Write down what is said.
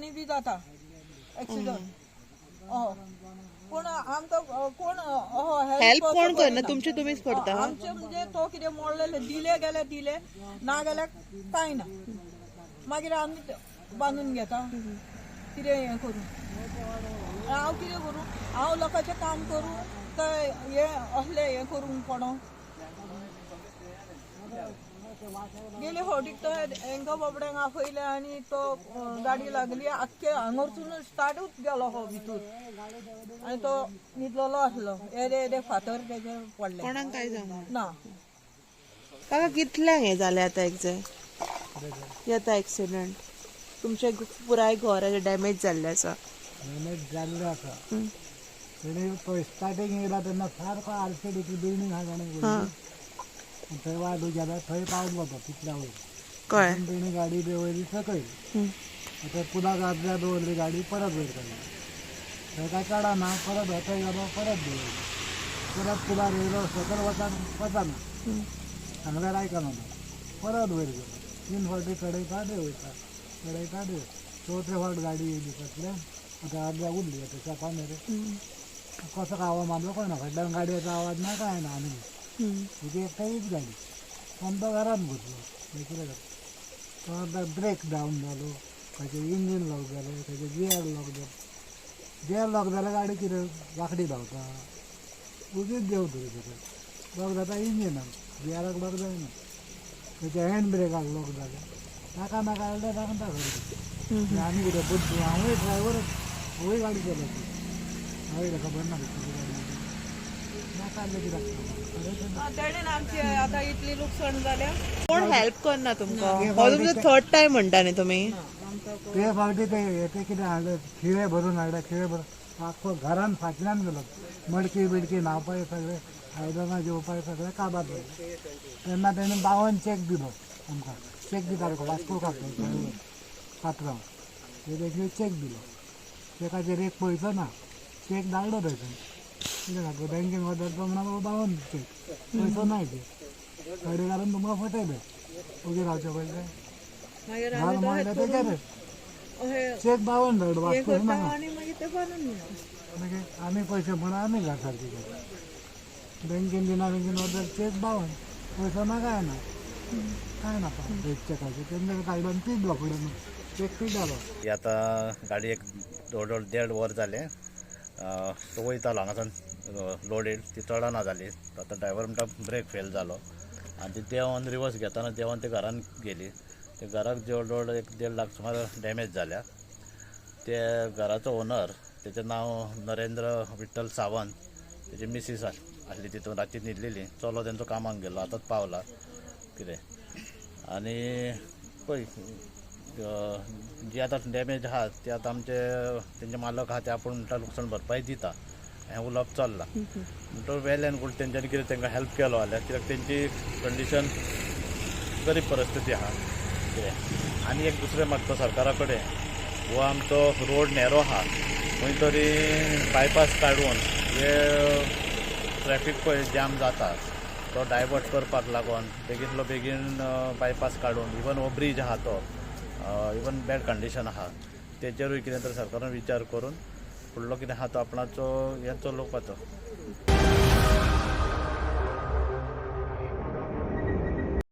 दिसांनी बी जाता एक्सिडंट. हय, पूण आमकां कोण हेल्प हेल्प कोण करना, तुमचे तुमीच करता. आमचे म्हणजे तो कितें मोडलेले दिले गेल्यार दिले, ना गेल्यार कांय ना. मागीर आमी बांदून घेता कितें हें करून. हांव कितें करूं, हांव लोकांचें काम करूं काय हें असलें हें करूंक पडो. गेले फावटीक तो हेंका बाबड्यांक आपयले आनी तो गाडी लागली आख्खे हांगरसून स्टार्टूच गेलो हो भितूर आनी तो न्हिदलेलो आसलो, येदे येदे फातर तेजेर पडले. कोणाक काय जावंक ना. काका, कितल्यांक हें जालें आतां एग्जॅक्ट येता एक्सिडंट? तुमचें पुराय घर डॅमेज जाल्लें आसा. डॅमेज जाल्लें आसा. तेणी पळय स्टार्टींग येयला तेन्ना सारको आरसीडीची बिल्डींग आहा जाणा व्हडली, थंय वाट गेला, थंय पावलो तो तितल्या वयर. कळ्ळें. तेणी गाडी देंवयली सकयल. आतां पुलाक आदल्या दवरली गाडी, परत वयर काडली. थंय काय चडना, परत थंय गेलो, परत देंवयली, परत पुलार येयलो, सकयल वचान वचना, सांगल्यार आयकना तो, परत वयर गेलो. 3 फावटी चडयता देंवयता, चडयता देंवयता. चवथे फावट गाडी येयली फाटल्यान. आतां अर्द्या उरली आतां शॉपा मेरेन. कसो काय आवाज मारलो कोणा, फाटल्यान गाडयेचो आवाज ना काय ना. आनी तुजी एकटाच गाडी, आमचो घरान घुसलो. मागीर कितें जाता, तो आतां ब्रेक डावन जालो, खंयचें इंजीन लॉक जालें, खंयचें गियर लॉक जालें. गियर लॉक जाल्यार गाडी कितें वांकडी धांवता, उगीच देंवता सकयल. लॉक जाता इंजिनाक, गियराक लॉक जायना. खंयच्या हँड ब्रेकाक लॉक जालें, नाका नाका जाल्यार सांगता खरें. आनी कितें बुद्दू, हांवूय ड्रायवरच, हांवूय गाडी चलयता, हांवूय खबर ना कितली गाडी नाका जाल्यार कित्याक खरें. तेणेन आमची आतां इतली लुकसाण जाल्या. कोण हेल्प करना तुमकां? हो तुमचो थर्ड टायम म्हणटा न्ही तुमी? ते फावटी ते ते कितें हाडले, खिळे भरून हाडले, खिळे भरून आख्खो घरान फाटल्यान गेलो. मडकी बिडकी न्हांवपाक सगळे आयदनां जेवपाक सगळें काबार जालें. तेन्ना तेणें 52 चॅक दिलो आमकां. चॅक दिता वास्को काडलो पात्रांव, तेजे चॅक दिलो. चॅकाचेर एक पयसो ना, चॅक धाडलो थंयसून. कितें सांगता, बँकेन वचत तो म्हणा 52 चॅक, पयसो ना ते गाडी घालून तुमकां फटयले. ओगी रावचे पडलें. मागीर घाल म्हणलें तेजेर अशें चॅक 52 धाड हें वास्को करता ना. आनी मागीर ते बांदून घेता. मागीर आमी पयशे म्हणून आमी घर सारके केले. बँकेन दिना, बँकेन वचत चॅक 52, पयसो ना काय ना, काय ना. एक चॅकाचेर तेन्ना काडलो आनी पिडलो फुडें चॅक पिडालो. ही आतां गाडी एक जवळ जवळ 1.5 वर जालें तो वयतालो हांगासान लोडेड, ती चडना जाली. आतां ड्रायवर म्हणटा ब्रेक फेल जालो आनी ती देंवन रिवर्स घेतना देंवन ते घरान गेली. ते घराक जवळ जवळ 1-1.5 लाख सुमार डॅमेज जाल्या. ते घराचो ओनर, तेचें नांव नरेंद्र विठ्ठल सावंत, तेजी मिसीस आसली तितून, राती न्हिदलेली. चलो तेंचो कामाक गेल्लो, आतांच पावला कितें. आनी पळय जी आतां डॅमेज आहा ती आतां आमचे तेंचे मालक आहा ते आपूण म्हणटा लुकसाण भरपाई दिता, हें उलोवप चल्लां. म्हणटकर वेल एंड गूड, तेंच्यांनी कितें तांकां हेल्प केलो जाल्यार, कित्याक तेंची कंडिशन गरीब परिस्थिती आहा कितें. आनी एक दुसरें मागता सरकारा कडेन, हो आमचो रोड नॅरो आहा, खंय तरी बायपास काडून हे ट्रॅफीक पळय जाम जाता तो डायवर्ट करपाक लागून बेगीनलो बेगीन बायपास काडून, इवन हो ब्रीज आहा तो इवन बॅड कंडिशन आहा, तेचेरूय कितें तरी सरकारान विचार करून फुडलो कितें आहा तो आपणाचो हें चलोवपाचो.